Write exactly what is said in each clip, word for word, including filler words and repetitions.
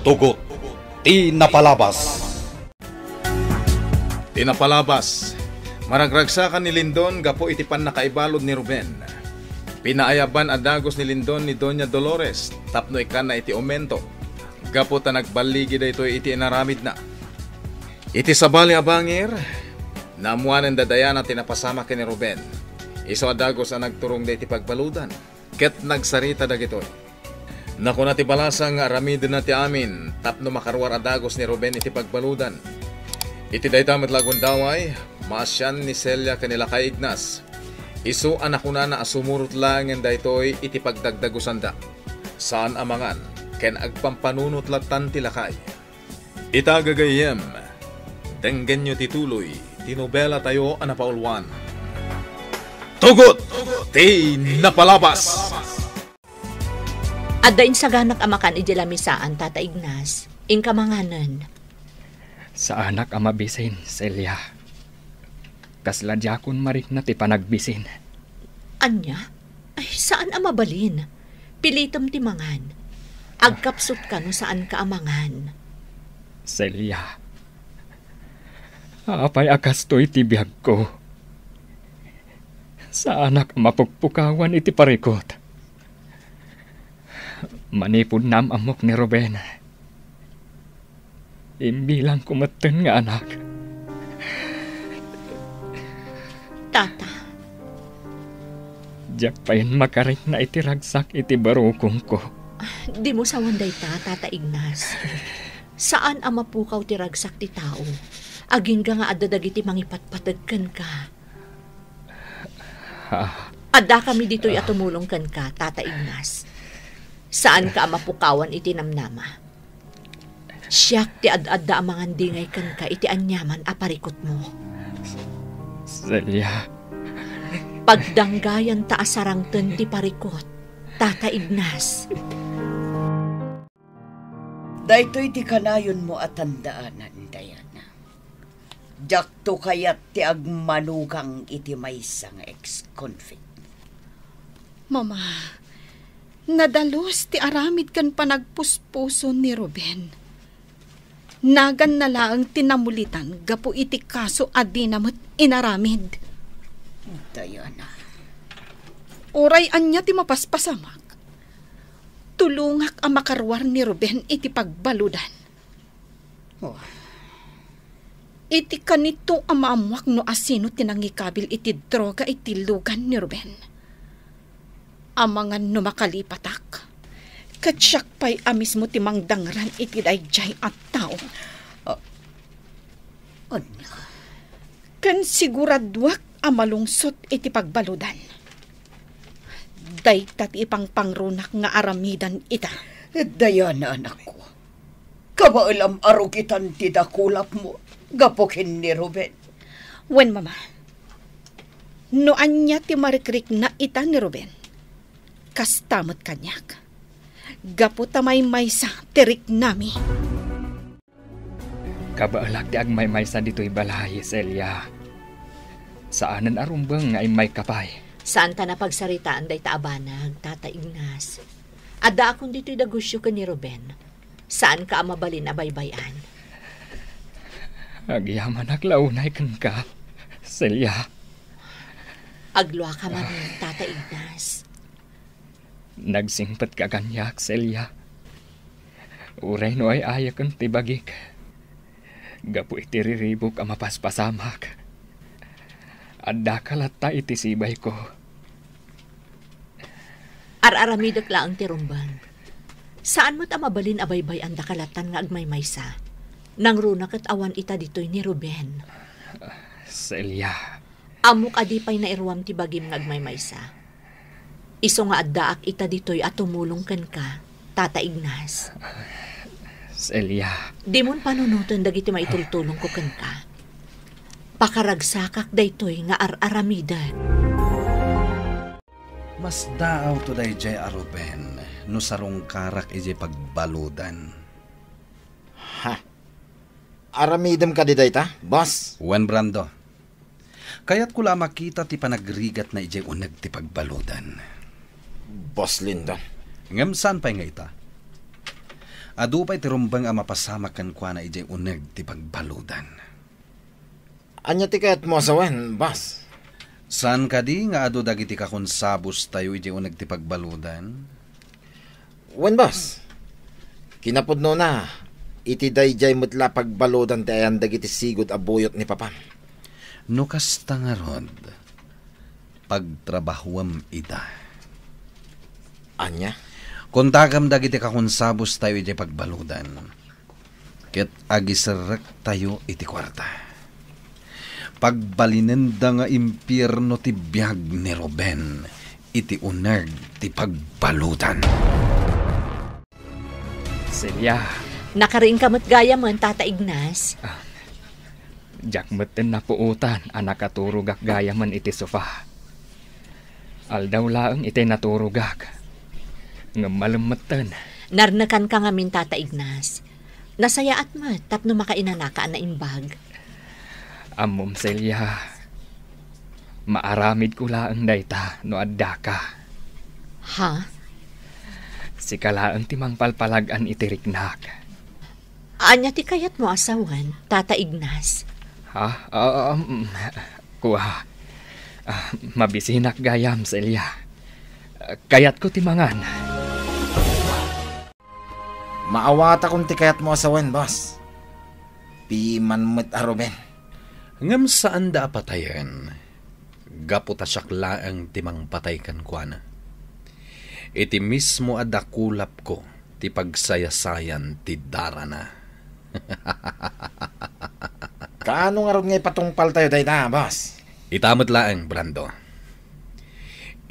Tugot ti napalabas. Ti napalabas, maragragsakan ni Lindon gapu iti pannakaibalud ni Ruben. Pinaayaban a dagus ni Lindon ni Doña Dolores tapno ikkanna iti aumento, gapu ta nagballigi daytoy iti inaramidna. Iti sabali a bangir, naammoanen da Diana ti napasamak ken ni Ruben. Isu a dagus a nagturongda iti pagbaludan ket nagsarita dagitoy. Nakuna ti balasang nga aramidenna ti amin tapno makaruar a dagus ni Ruben iti pagbaludan. Iti dayta met la a gundaway, maasian ni Celia ken ni Lakay Ignas. Isu a nakunana a sumurot laengen daytoy iti pagdagdagusanda. Saan a mangan ken agpampanunot lattan ti lakay. Ita gagayyem, denggenyo ti tuloy ti nobelatayo a napauluan. Tugot ti napalabas. Adda insaganak a makan iti lamisaan, Tata Ignas. Inka manganen. Saanak a mabisin, Celia. Kasla diakon marikna ti panagbisin. Ania? Ay, saan a mabalin. Pilitem ti mangan. Agkapsutka no saanka a mangan. Celia, apay a kastoy ti biagko? Saanak a mapukpukawan iti parikut. Manipud naam-ammok ni Ruben, imbilangko metten nga anak. Tata. Diak payen makarikna iti ragsak iti barukongko. Dimo sawen dayta, Tata Ignas. Saan a mapukaw ti ragsak ti tao. Agingga nga adda dagiti mangipatpateg kenka. Ah. Addakami ditoy a tumulong kenka, Tata Ignas. Saanka a mapukawan iti namnama. Siak ti ad-adda a mangandingay kenka iti aniaman a parikutmo. Celia. Pagdanggayan ta a sarangten ti parikut, Tata Ignas. Daytoy ti kanayonmo a tandaanan, Diana. Diakto kayat ti agmanugang iti maysa nga ex-convict. Mama, nadalus ti aramid ken panagpuspuso ni Ruben. Naganna laeng ti namulitan gapu iti kaso a dina met inaramid. Diana. Uray ania ti mapaspasamak, tulongak a makaruar ni Ruben iti pagbaludan. Oh. Iti kanito a maammuak no asino ti nangikabil iti droga iti lugan ni Ruben. Amangan no makalipatak, ket siak pay a mismo ti mangdangran iti daydiay a tao. Ah, ania? Ken siguraduak a malungsot iti pagbaludan. Dayta ti ipangpangrunak nga aramidan ita. Diana, anakko. Kabaelam a rugitan ti dakulapmo gapu ken ni Ruben. Wen, Mama. No ania ti marikrikna ita ni Ruben, kasta met kaniak. Gapu ta maymaysa ti riknami. Kabaelak ti agmaymaysa ditoy balay, Celia. Saanen a rumbeng nga immayka pay. Saanta a pagsaritaan dayta a banag, Tata Ignas. Addaakon ditoy dagusyo ken ni Ruben. Saanka a mabalin a baybay-an. Agyamanak la unay kenka, Celia. Agluaka manen, Tata Ignas. Nagsingpetka kaniak, Celia. Uray no ay-ayaken ti bagik. Gapu iti riribuk a mapaspasamak, addaka latta iti sibayko. Ar-aramidek laeng ti rumbeng. Saan met a mabalin a baybay-andaka lattan nga agmaymaysa. Nangruna ket awan ita ditoy ni Ruben. Celia. Ammok a di pay nairuam ti bagim nga agmaymaysa. Isu nga addaak ita ditoy a tumulong kenka, Tata Ignas. Celia. Dimon panunoten dagiti maitultulongko kenka. Pakaragsakak daytoy nga ar-aramidek. Masdaawto daydiay a Ruben no sarungkarak idiay pagbaludan. Ha? Aramidem kadi dayta, boss? Wen, Brando. Kayatko la a makita ti panagrigatna idiay uneg ti pagbaludan. Boss Lindon. Ngem saan pay nga ita? Adu pay ti rumbeng a mapasamak kenkuana idiay uneg ti pagbaludan. Ania ti kayatmo a sawen, boss? Saan kadi nga adu dagiti kakonsabustayo idiay uneg ti pagbaludan? Wen, boss. Kinapudnona, iti daydiay met la a pagbaludan ti ayan dagiti sigud a buyot ni papam. No kasta ngarud, pagtrabahuem ida. Ania? Kontakem dagiti kakonsabustayo idiay pagbaludan, ket agiserrektayo iti kuarta. Pagbalinenda nga impierno ti biag ni Ruben iti uneg ti pagbaludan. Celia. Nakariingka met gayamen, Tata Ignas. Ah, diak metten napuotan a nakaturogak gayamen iti sofa. Aldaw laeng itay naturogak. Ngem malem metten. Narnekanka ngamin, Tata Ignas. Nasayaat met tapno makainanaka a naimbag. Ammom, Celia, maaramidko laeng dayta no addaka. Ha? Sika laeng ti mangpalpalag-an iti riknak. Ania ti kayatmo a sawen, Tata Ignas? Ha? Ah, um, kua. Ah, mabisinak gayam, Celia. Ah, kayatko ti mangan. Maawatakon ti kayatmo a sawen, boss. Piman met a Ruben. Ngem saanda a patayen, gapu ta siak laeng ti mangpatay kenkuana. Iti mismo a dakulapko ti pagsayasayan ti darana. Kaano ngarud nga ipatungpaltayo dayta, boss? Ita met laeng, Brando.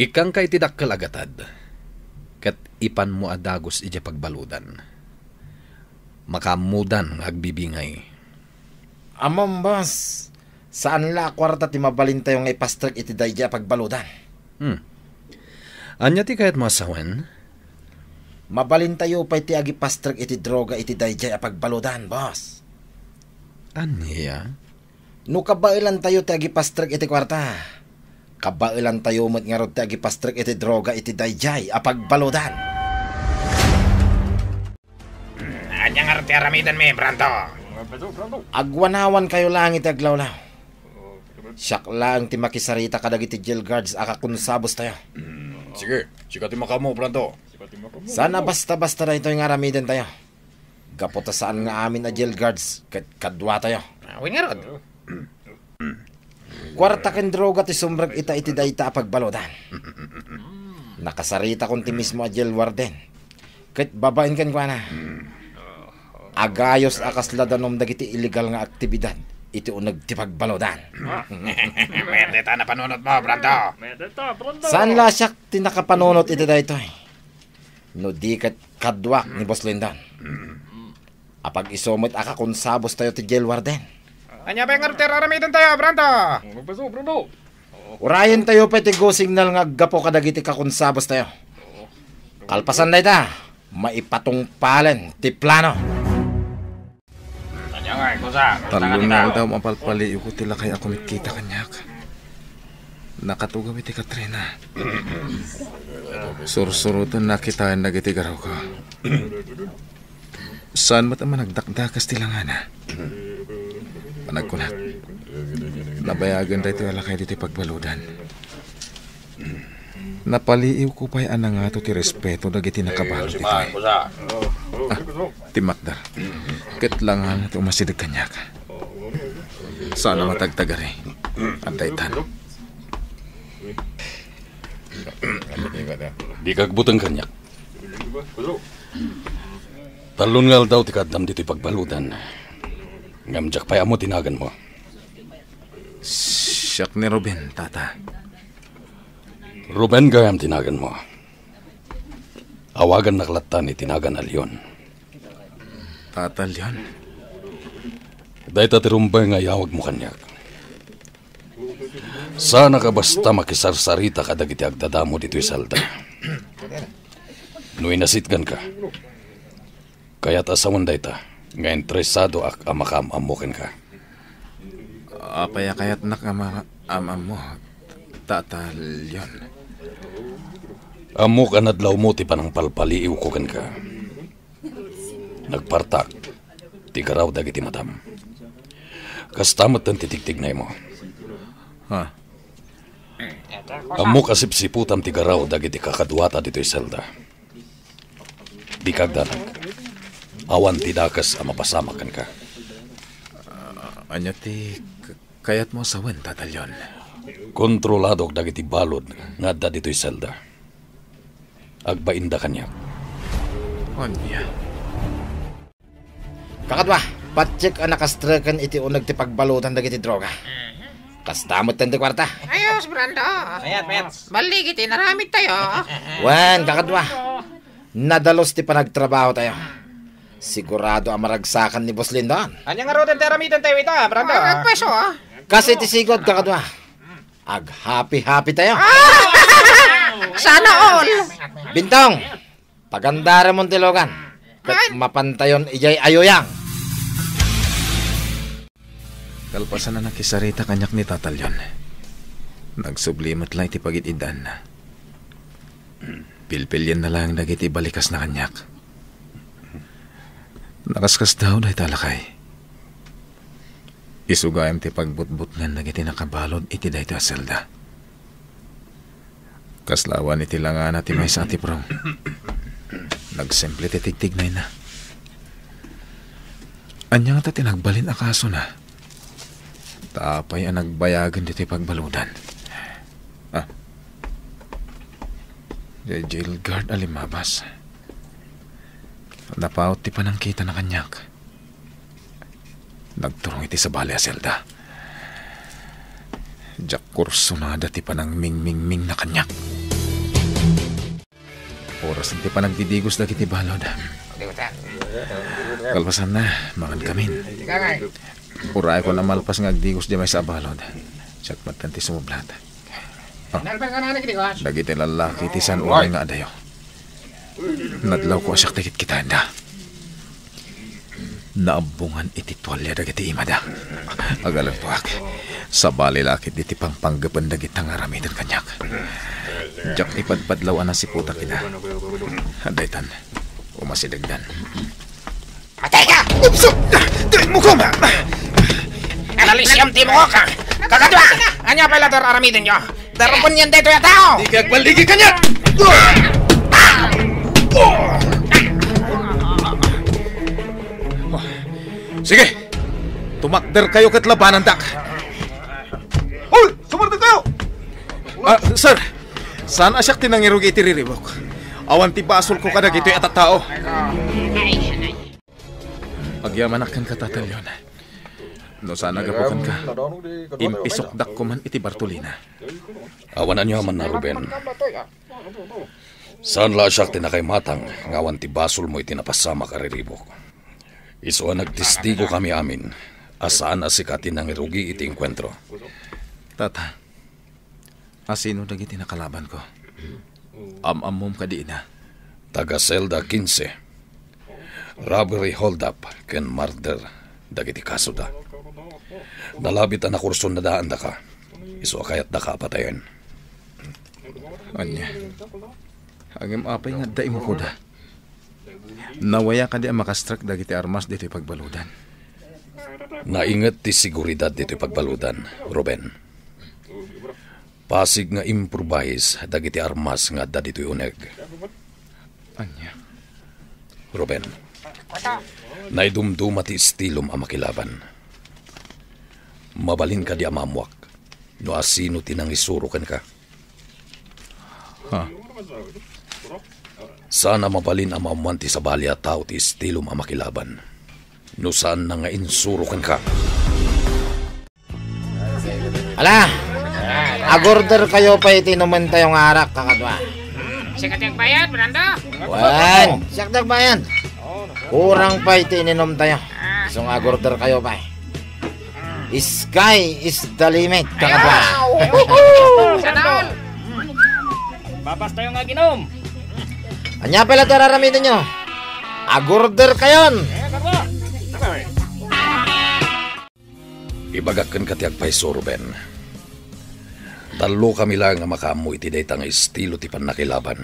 Ikkanka iti dakkel a gatad, ket ipanmo a dagus idiay pagbaludan. Makaammodan nga agbibingay. Ammom, boss, saan la a kuarta ti mabalintayo nga ipastrek iti daydiay a pagbaludan. Hmm. Ania ti kayatmo a sawen? Mabalintayo pay ti agipastrek iti droga iti daydiay a pagbaludan, boss. Ania? No kabaelantayo ti agipastrek iti kuarta, kabaelantayo met ngarud ti agipastrek iti droga iti daydiay a pagbaludan. Ania ngarud ti aramidenmi, Brando? Agwanawankayo laeng iti aglawlaw. Siak laeng ti makisarita kadagiti jail guards a kakonsabustayo. Mm, sige, sika ti makaammo, Brando. Saan a basta-basta daytoy nga aramidentayo. Gapu ta saan nga amin a jail guards ket kaduatayo. Ah, wen ngarud. Kuarta ken droga ti sumrek ita iti dayta a pagbaludan. Nakasaritakon ti mismo a jail warden ket babaen kenkuana. Agayos a kasla danum dagiti illegal nga aktibidad iti uneg ti pagbaludan. Mayat dayta a napanunotmo, Brando. Saan la siak ti nakapanunot iti daytoy. No di ket kaduak ni Boss Lindon. Apag-isu met a kakonsabustayo ti jail warden. Ania pay ngarud ti aramidentayo, Brando? Urayentayo pay ti go signal nga aggapu kadagiti kakonsabustayo. Kalpasan dayta, maipatungpalen ti plano. Ania nga, kusa? Tallo nga aldaw mapalpaliiwko ti lakay a kumitkita kaniak. Nakatugaw iti Katrina. Sursurotenna kitaen dagiti garruko. Saan met a managdakdakas ti langana. Panagkunak, nabayagen daytoy a lakay ditoy pagbaludan. Napaliiwko pay a nangato ti respeto dagiti nakabalo ditoy. Ah, ti makder. Ket langana ti umasideg kaniak. Saan a matagtagari. Adda itan. Dika agbuteng kaniak. Tallo nga aldaw ti kaaddam ditoy pagbaludan. Ngem diak pay ammo ti naganmo. Siak ni Ruben, Tata. Ruben gayam ti naganmo. Awagannak lattan iti nagan a Leon. Tata Leon? Dayta ti rumbeng nga iyawagmo kaniak. Saannak a basta makisarsarita kadagiti agdadamo ditoy selda. No inasitganka, kayat a sawen dayta nga interesadoak a makaam-ammo kenka. Apay a kayatnak a makaam-ammo, Tata Leon? Ammok a nadlawmo ti panangpalpaliiwko kenka. Nagpartak ti garaw dagiti madam. Kasta metten ti tigtignaymo. Ha? Ammok a sipsiputam ti garaw dagiti kakaduata ditoy selda. Dika agdanag. Awan ti dakes a mapasamak kenka. Ah, ania ti k-, kayatmo a sawen, Tata Leon? Kontroladok dagiti balud nga adda ditoy selda. Agbainda kaniak. Ania? Kakadua, patiek a nakastreken iti uneg ti pagbaludan dagiti droga. Kasta metten ti kuarta. Ayos, Brando. Ayat, Pets. Balligi ti inaramidtayo. Wen, kakadua, nadalus ti panagtrabahotayo. Sigurado a maragsakan ni Boss Lindon. Ania ngaruden ti aramidentayo ita, Brando? Ah, agpeso, ah. Kas iti sigud, kakadua, aghappy-happytayo. Ah! Sana all. Bintong, pagandaramon ti lugan. Ket mapantayon idiay ayuyang. Kalpasan a nakisarita kaniak ni Tata Leon, nagsubli met laeng ti pagid-iddaanna. Pilpilienna laeng dagiti balikasna kaniak. Nakaskasdaaw dayta a lakay. Isu gayam ti pagbutbutngan dagiti nakabalud iti daytoy a selda. Kasla awan iti langana ti maysa a tiprong. Nagsimple ti tigtignayna. Ania ngata ti nagbalin a kasona? Ta apay a nagbayagen ditoy pagbaludan? Ah. Diay jail guard a limmabas. Napaut ti panangkitana kaniak. Nagturong iti sabali a selda. Diak kursonada ti panangmingmingmingna kaniak. Oras ti panagdidigos dagiti balud. Kalpasanna, mangan kamin. Urayko a malpas nga agdigos diay maysa a balud. Siak metten ti sumublat. Ah. Dagiti lallaki ti saan unay nga adayo. Nadlawko a siak ti kitkitaenda. Naabbongan iti tualia dagiti imada. Agalantoak. Sabali la ketdi ti pangpanggepen dagita nga aramiden kaniak. Diak ipadpadlaw a nasiputak ida. Daytan, umasidegdan. Matay ka! Upso! Daymo koma! Nalisiam ti mukok! Kakadua! Ania pay la ti ar-aramidenyo? Darupon yan daytoy a tao! Di kay agballigi kaniak! Sige! Tumakderkayo ket labanandak! Hoy! Sumardengkayo! Ah, sir, saan a siak ti nangirugi iti riribuk. Awan ti basolko kadagitoy a tattao. Agyamanak kenka, Tata Leon. No saan a gapu kenka, impisokdak koman iti Bartolina. Awan aniamanna, Ruben. Saan la a siak ti nakaimatang nga awan ti basolmo iti napasamak a riribuk. Isu a nagtestigo kami amin a saan a sika ti nangirugi iti engkuentro. Tata, asino dagiti nakalabanko? Am-ammom kadi ida? Taga-selda kinse. Robbery, hold-up, ken murder dagiti kasoda. Nalabit a nakursonadaandaka. Isu a kayatdaka a patayen. Ania? Ngem apay nga adda imukoda? Nawaya kadi a makastrek dagiti armas ditoy pagbaludan? Nainget ti seguridad ditoy pagbaludan, Ruben. Pasig nga improvised dagiti armas nga adda ditoy uneg. Ania? Ruben, naidumduma ti estilom a makilaban. Mabalin kadi a maammuak no asino ti nangisuro kenka? Ha? Saan a mabalin a maammuan ti sabali a tao ti estilom a makilaban no saanna nga insuro kenka. Ala, agorder kayo pay iti inumentayo nga arak, kakadua. Siak ti agbayad, Brando. Wen, siak ti agbayad. Kurang pay ti ininumtayo. Isu nga agorder kayo pay. Sky is the limit, kakadua. Sana all. Babas tayo nga ginom. Ania pay la ti ar-aramidenyo? Agorder kayon. Ibagak kenka ti agpayso, Ruben. Tallo kami laeng a makaammo iti dayta nga estilo ti pannakilaban.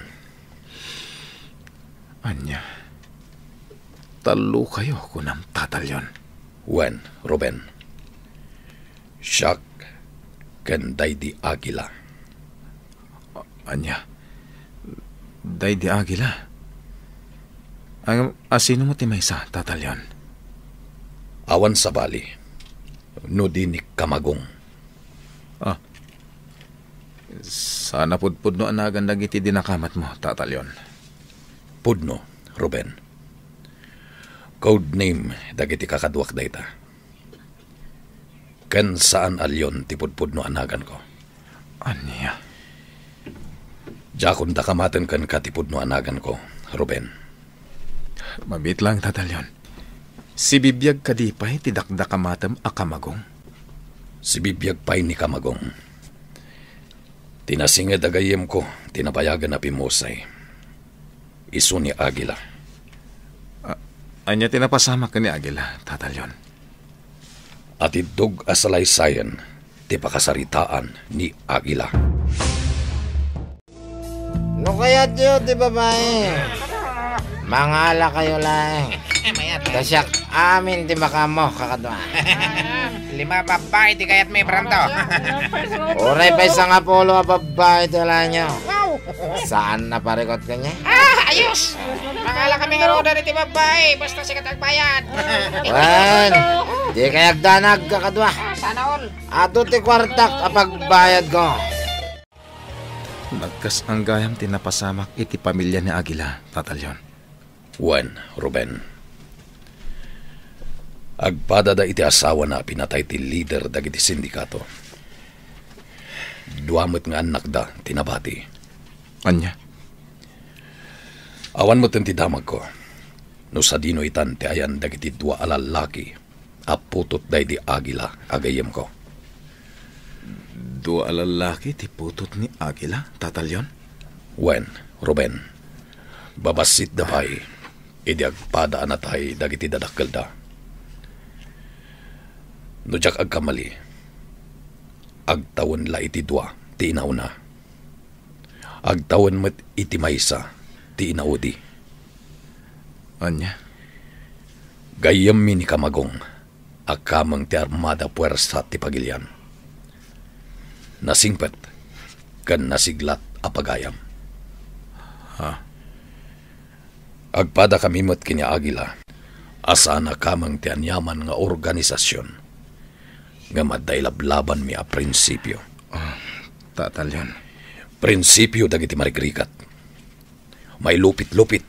Ania? Tallokayo, kunam, Tata Leon? Wen, Ruben. Siak ken daydi Agila. A-, ania? Daydi Agila? Ang, asino met ti maysa, Tata Leon? Awan sabali, no di ni Kamagong. Ah. Saan a pudpudno a nagan dagiti dinakamatmo, Tata Leon? Pudno, Ruben. Code name dagiti kakaduak dayta. Ken saan a Leon ti pudpudno a naganko. Ania? Diakon dakamaten kenka ti pudno a naganko, Ruben. Mabiit laeng, Tata Leon. Sibibiag kadi pay ti dakdakamatem a Kamagong? Sibibiag pay ni Kamagong. Ti nasinged a gayyemko ti nabayagen a pimmusay. Isu ni Agila. A-, ania ti napasamak ken ni Agila, Tata Leon? Atiddog a salaysayen ti pakasaritaan ni Agila. No kayatyo ti babae, mangalakayo laeng. Mayat, mayat. Ta siak amin ti makaammo, kakadua. Lima babae ti kayatmi, Branto. Uray pay sangapulo a babae ti alaenyo. Wow! Saan a parikut kaniak? Ah, ayos! Mangala kami nga order iti babae, basta sika ti agbayad. Wen, di kay agdanag, kakadua. Ah, sana all. Adu ti kuartak a pagbayadko. Nagkasangayam ti napasamak iti pamilia ni Agila, Tata Leon. Wen, Ruben. Agpadada iti asawana a pinatay ti lider dagiti sindikato. Dua met nga annakda ti nabati. Ania? Awan metten ti damagko no sadino itan ti ayan dagiti dua a lallaki a putot daydi Agila a gayyemko. Dua a lallaki ti putot ni Agila, Tata Leon? Wen, Ruben. Babassitda pay idi agpada a natay dagiti dadakkelda. No diak agkamali, agtawen la iti dua ti inauna. Agtawen met iti maysa ti inaudi. Ania? Gayyemmi ni Kamagong a kameng ti armada puersa ti pagilian. Nasingpet ken nasiglat a pagayam. Ha? Agpadakami met ken ni Agila a saan a kameng ti aniaman nga organisasion, ngem adda ilablabanmi a prinsipio. Ah, Tata Leon. Prinsipio dagiti marigrigat, mailupit-lupit,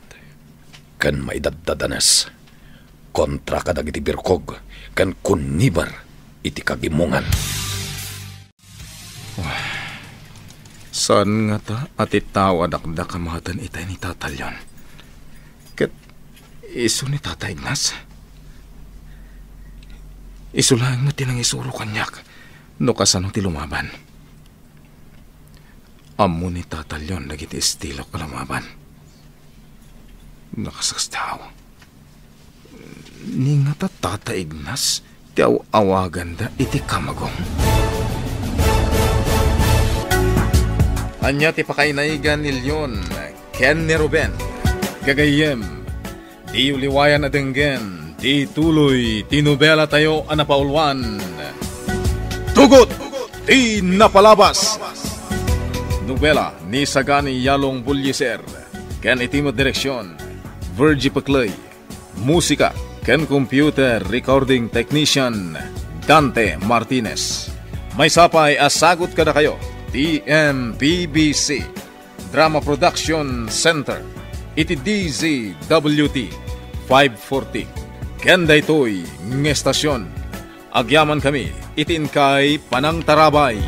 ken maidaddadanes kontra kadagiti birkog ken kunniber iti kagimongan. Saan ngata a ti tao a dakdakamaten itay ni Tata Leon? Ket isu ni Tata Ignas? Isu laeng met ti nangisuro kaniak no kasano ti lumaban. Ammo ni Tata Leon dagiti estilok a lumaban. Nakasaksao. Ni ngata Tata Ignas ti aw-awaganda iti kamagong. Ania ti pakainaigan ni Leon ken ni Ruben? Gagayyem, diyo liwayan a denggen ti tuloy ti nobelatayo a napauluan, Tugot ti Napalabas. Nobela ni Sagani Yalong Bullieser ken iti met direksion, Virgie Pecley. Musika ken computer recording technician, Dante Martinez. Maysa pay a sagut kadakayo ti M P B C Drama Production Center iti D Z W T five forty. Ken daytoy nga estasion, agyamankami iti inkay panangtarabay.